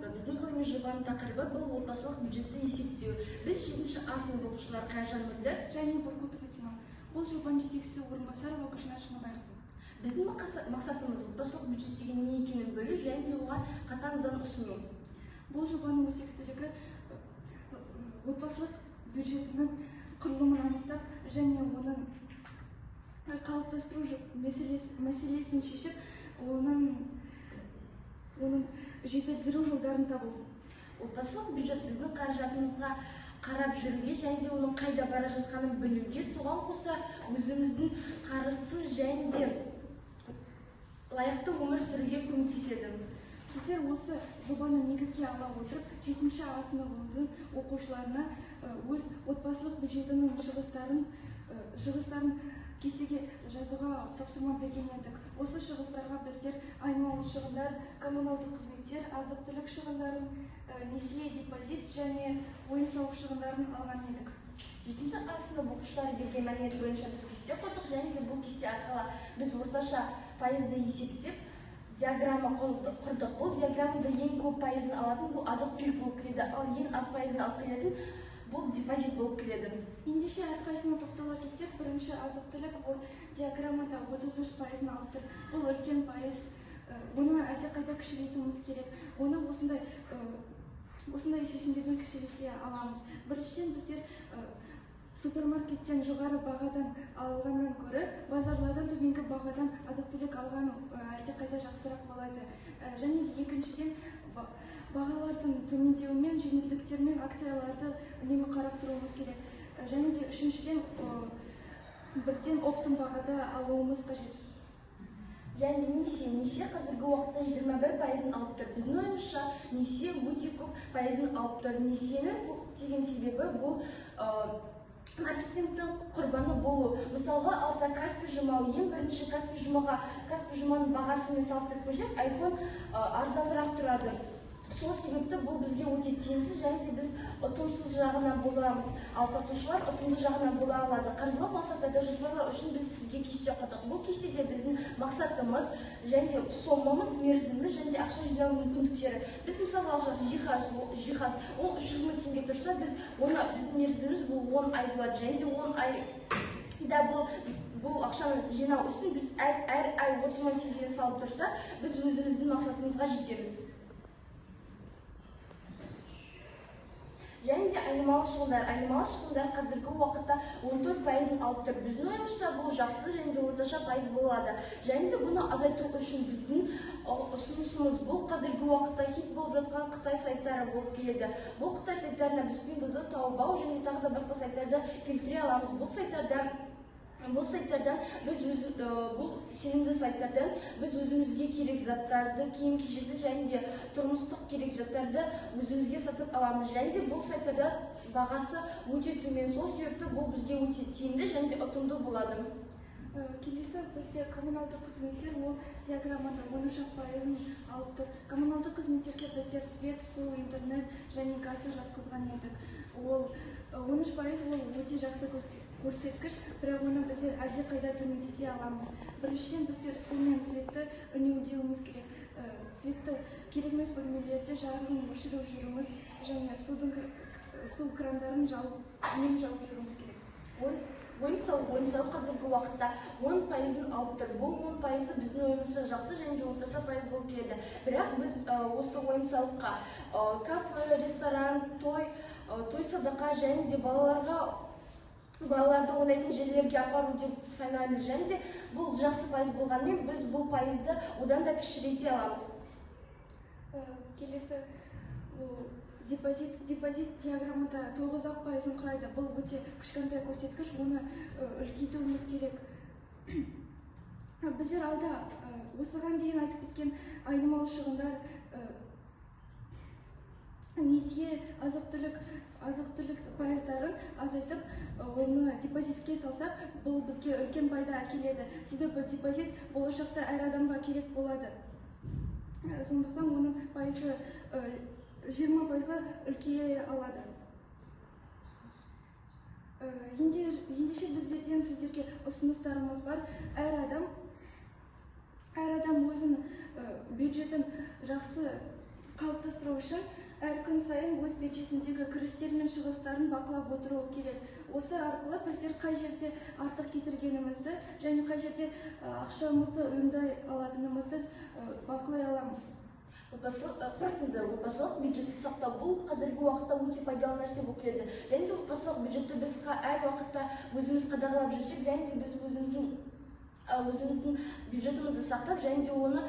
Саламатсыз ба? Біздің ғылыми жобаның тақырыбы бұл отбасылық бюджетті есептеу. Біз 7 А сынып оқушылары Қайыржан Мөлдір және Буркутова Фатима. Бұл жобаның жетекшісі Орынбасарова Гүлшнар Шыныбайқызы. Біздің мақсатымыз отбасылық бюджет деген не екенін білу және де оған қатаң заң ұсыну. Бұл жобаның өзектілігі отбасылық бюджетінің құрылымын анықтап және оның қалыптастыру мәселесін шешіп, оның жетілдіру жолдарын табу. Отбасылық бюджет біздің қаражатымызға қарап жүруге және де оның қайда бара жатқанын білуге, соған қоса өзіміздің қарызсыз және де лайықты өмір сүруге көмектеседі. Біздер осы жобаны негізге ала отырып, 7 А сыныбының оқушыларына өз отбасылық бюджетінің шығыстарын кестеге жазуға тапсырма берген едік. Осы шығыстарға біздер айналма шығындар, коммуналдық қызметтер, азық-түлік шығындарын, несие, депозит және ойын-сауық шығындарын алған едік. 7 А сынып оқушылары берген мәлімет бойынша біз кесте құрдық және де бұл кесте арқылы біз орташа пайызды есептеп диаграмма құрдық. Бұл диаграммада ең көп пайызын алатын бұл азық-түлік болып келеді, ал ең аз пайызын алып келетін бұл депозит болып келеді. Ендеше әрқайсысына тоқтала кетсек, бірінші азық-түлік ол диаграммада 33 пайызын алып тұр. Бұл үлкен пайыз. Оны әлдеқайда кішірейтуіміз керек. Оны осындай шешімдермен кішірете аламыз. Біріншіден, біздер супермаркеттен жоғары бағадан алғаннан гөрі базарлардан төменгі бағадан азық-түлік алған әлдеқайда жақсырақ болады. Және де екіншіден, бағалардың төмендеуімен, жеңілдіктермен акцияларды үнемі қарап тұруымыз керек. Және де үшіншіден, бірден оптом бағада алуымыз қажет. Және де несие қазіргі уақытта 21 пайызын алып тұр. Біздің ойымызша, несие өте көп пайызын алып тұр. Несиенің көп деген себебі бұл маркетингтің құрбаны болу. Мысалға алса, Каспи Жұма, ең бірінші Каспи Жұмаға, Каспи Жұманың бағасымен салыстырып көрсек, iPhone арзанырақ тұрады. Сол себепті бұл бізге өте тиімсіз және де біз ұтымсыз жағына боламыз, ал сатушылар ұтымды жағына бола алады. Қаржылық мақсаттарды жоспарлау үшін біз сізге кесте құрдық. Бұл кестеде біздің мақсатымыз және де сомамыз, мерзімі және де ақша жинау мүмкіндіктері. Біз мысалға алсақ, жиһаз ол 300 000 теңге тұрса, біз оны, біздің мерзіміміз бұл 10 ай болады және де 10 айда бұл ақшаны жинау үшін біз әр ай 30 000 теңгені салып тұрсақ, біз өзіміздің мақсатымызға жетеміз. Және де айнымалы шығындар. Айнымалы шығындар қазіргі уақытта 14 пайызын алып тұр. Біздің ойымызша, бұл жақсы және де орташа пайыз болады. Және де бұны азайту үшін біздің ұсынысымыз бұл қазіргі уақытта хит болып жатқан Қытай сайттары болып келеді. Бұл Қытай сайттарына біз Пиндуодуо, Таобао және тағы да басқа сайттарды келтіре аламыз. Бұл сайттардан біз өз, бұл сенімді сайттардан біз өзімізге керек заттарды, киім-кешекті және де тұрмыстық керек заттарды өзімізге сатып аламыз. Және де бұл сайттарда бағасы өте төмен. Сол себепті бұл бізге өте тиімді және де ұтымды болады. Келесі бізде коммуналдық қызметтер, ол диаграммада 13 пайызын алып тұр. Коммуналдық қызметтерге біздер свет, су, интернет және газды жатқызған едік. Ол 13 пайыз, ол өте жақсы көрсеткіш, бірақ оны біздер әлдеқайда төмендете аламыз. Біріншіден, біздер су мен светті үнемдеуіміз керек. Светті керек емес бөлмелерде жарығын өшіріп жүруіміз және су крандарын үнемі жауып жүруіміз керек. Ойын-сауық қазіргі уақытта 10 пайызын алып тұр. Бұл 10 пайызы біздің ойымызша жақсы және де орташа пайыз болып келеді. Бірақ біз осы ойын-сауыққа кафе, ресторан, той садақа және де балаларды ойнайтын жерлерге апару деп санаймыз. Және де бұл жақсы пайыз болғанымен, біз бұл пайызды одан да кішірейте аламыз. Келесі бұл депозит. Депозит диаграммада 9 ақ пайызын құрайды. Бұл өте кішкентай көрсеткіш, оны үлкейтуіміз керек. Біздер алда осыған дейін айтып кеткен айнымалы шығындар, несие, азық-түлік пайыздарын азайтып, оны депозитке салсақ, бұл бізге үлкен пайда әкеледі. Себебі депозит болашақта әр адамға керек болады. Сондықтан оның пайызы 20 пайызға үлкейе алады. Ендеше біздерден сіздерге ұсыныстарымыз бар. Әр адам өзінің бюджетін жақсы Қалыптастыру үшін әр күн сайын өз бюджетіндегі кірістер мен шығыстарын бақылап отыру керек. Осы арқылы біздер қай жерде артық кетіргенімізді және қай жерде ақшамызды ұйымдай алатынымызды бақылай аламыз. Отбасылық қорытынды: отбасылық бюджетті сақтау бұл қазіргі уақытта өте пайдалы нәрсе болып келеді. Және де отбасылық бюджетті біз әр уақытта өзіміз қадағалап жүрсек және де біз өзіміздің бюджетімізді сақтап және де оны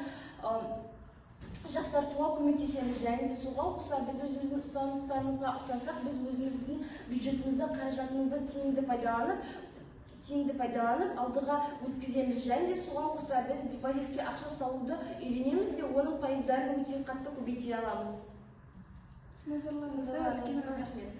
жақсартуға көмектесеміз. Және де соған қоса біз өзіміздің ұстанымдарымызға ұстансақ, біз өзіміздің бюджетімізді, қаражатымызды тиімді пайдаланып алдыға өткіземіз. Және де соған қоса біз депозитке ақша салуды үйренеміз де, оның пайыздарын өте қатты көбейте аламыз. Назарларыңызға үлкен Назарларыңызға рахмет. рахмет.